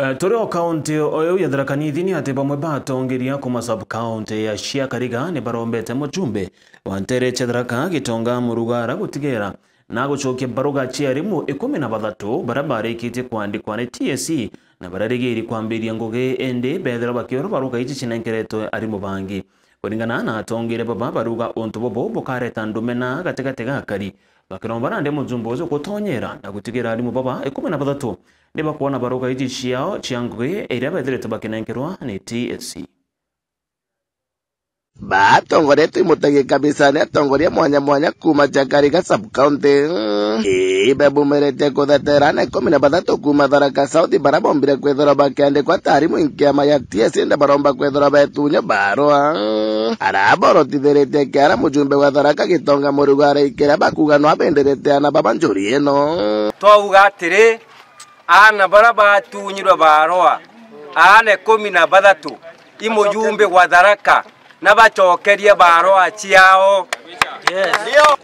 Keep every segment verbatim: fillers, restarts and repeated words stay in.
Eh, turi o kaunti o iu ya Tharaka Nithi, ni ati bamwe ba atongeria kuma sub-county ya Chiakariga ni barombete mujumbe wa ntere cia Tharaka Gitonga Murugara gutigera na gucokia baruga cia arimu ikumi na bathatu baria barikitie kwandikwa ni T S C na bararigiri kwambiria ngugi, indi bethirwa bakiura baruga iji cinenkeretwe arimu bangi. Kuringana na atongeria baba, baruga untu bubu bukareta ndumena gatigati ga akari, bakiromba nandi mujumbe uju gutonyera na gutigira arimu baba ikumi na bathatu ni bakwona baruga iji ciao cia ngugi iria bethirite bakinenkerwa ni T S C. Batongoretwe imutagi kabisa ni atongoria mwanya mwanya kuma Chiakariga sub-county. Ii, babumirite kuthetera ana ikumi na bathatu kuma Tharaka South, baria bombire kwithirwa bakiandikwa ta arimu i nkiama ya T S C, indi baromba kwithirwa betunya barua. Ara borotithirite kiara mujumbe wa Tharaka Gitonga Murugara ikiria bakuga no abenderete ana baba njuri ino. Twauga atiri, aana baria batunyirwe barua, aana ikumi na bathatu, i mujumbe wa Tharaka, na bacokerie barua ciao.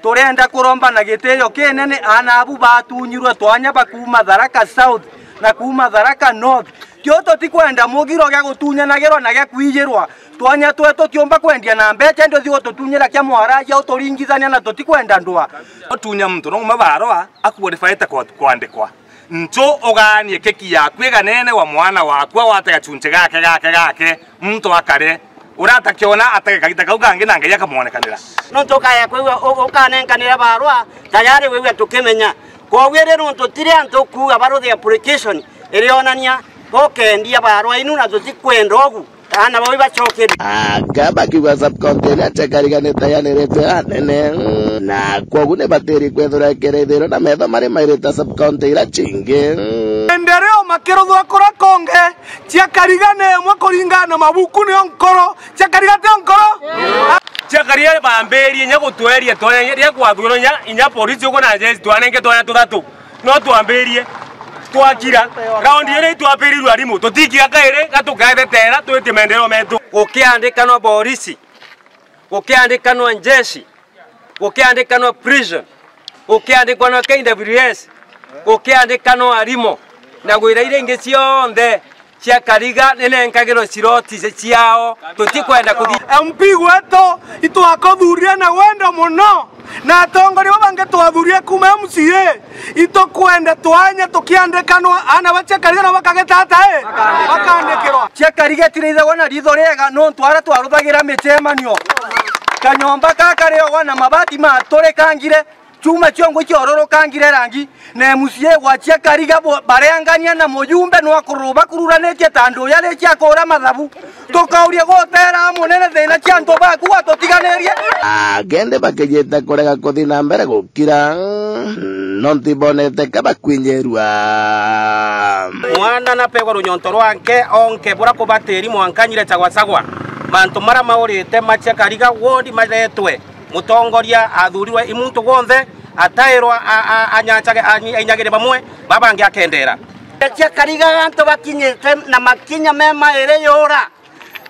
Turenda kuromba na gitio kinene aana abu batunyirwe twanya ba kuuma Tharaka South na kuuma Tharaka North. Kio tutikwenda mugiro gia gutunyanagirwa na gia kwijirwa. Twanya twetu tiumba kwendia na mbeca, indi uthi gututunyira kia mwaraja uturingithania, na tutikwenda ndua. Utunya muntu no uma barua akuwa rifaite kwa-, kwandikwa. Ntu ugaanie keki yaku iganene wa mwana waku, agwate gachunchi gake, gake, gake, muntu akare. Uratakiona atege kagita kau kangi na Ngai akamwonekanira. Nontu ukaya kwigua u-, ukanenkanira barua, tayari wigua tukimenya. Kwoguo ri nontu tiri antu kuuga baruthi application irionania bukendia barua inu na tutikwenda ugu. Aana bau ibacokerie. Anga bakiuga sub-county iria Chiakariga ni tayanirite anene, na kwogu ni batiri kwethirwa ekeretherwa na metho mari mairi ta sub-county iria cingi. Maendeleo makiruthwa kura konge, Chiakariga ni imwe kuringana na mabuku nio nkoro. Chiakariga tio nkoro? Chiakariga bambirie nya gutweria twanya ria kwathurwa nya, inya polisi uko na jeshi twanenge twanya tuthatu. No twambirie, twakira, raundi iri itwambirirwe arimu, tutikiga kairi, gatukethetera, twitie maendeleo metu. Gukiandikanwa borisi, gukiandikanwa njeshi, gukiandikanwa prison, gukiandikanwa K W S, gukiandikanwa arimu, na gwira iria ingi cionthe. Chiakariga ni nenkagirwe ciroti ciao, tutikwenda kuthi. M P gwetu, itwakuthuria na wendo muno, na atongoria baba bangi twathuria kuma M C A, itukwenda twanya tukiandikanwa, aana ba Chiakariga na bakageta ata, eh? Bakandikirwa. Chiakariga itiraithagwa na ritho riega, nontu aria twaruthagira micemanio, kanyomba ka kariogwa na mabati maturikangire, Chuma ciongo ciororokangire rangi, na M C A gwa Chiakariga bo-, barengania na mujumbe no akururu bakururanitie ta andu uria rikia kura mathabu. Tukauria gutera munene thina cia antu baku watutiganirie. Agende bakijite kurega kuthi na mbere gukira. Nontu ibonete ka bakwinjirua. Mwana napegwa runyonto rwanke onke bura kubatiri mwanka nyire chagwa chagwa. Mantu mara maurite ma Chiakariga ward maretwe. Mutongoria athurirwe i muntu gwonthe, atairwa a-, a-, anyachage-, anyi-, ainyagire bamwe, babangi akendera. Chiakariga antu bakinyite na makinya me mairi yura.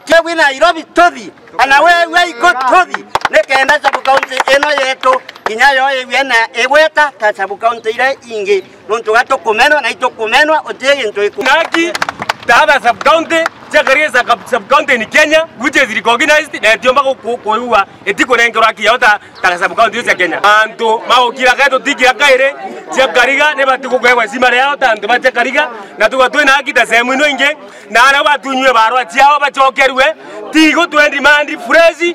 Kiwi Nairobi tuthi, ana we, we iko tuthi, nikenda sub county ino yetu, kinya yo iwie na igweta ta sub county iria ingi. Nontu ga tukumenwa na itukumenwa, uti gintu iku- Naki, the other sub county, Chiakariga is a sub county in Kenya, which is recognized, na itiumba ku-, ku-, kuigua itikunenkerwa haki yao ta, ta sub county cia Kenya. Antu magukira kairi tutikira kairi, Chiakariga ni bati gukuegwa heshima riao ta antu ba Chiakariga, na tuga twina haki ta sehemu ino ingi, na aria batunyue barua ciao bacokerue, ti igu twe demand fresh,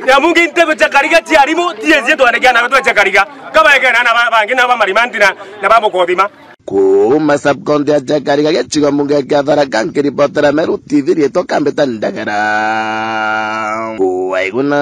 ya mungi ntebe Chiakariga cia arimu, ti ezi twandikia na twa Chiakariga. Kabaegena na ba-, bangi na ba Marimanti na, na ba Mukothima. Kuuma sub-county ya Chiakariga, gicigo mbunge kia Tharaka, nkiripotera Meru T V, riitwa Kambita Ndagara. Waiguna.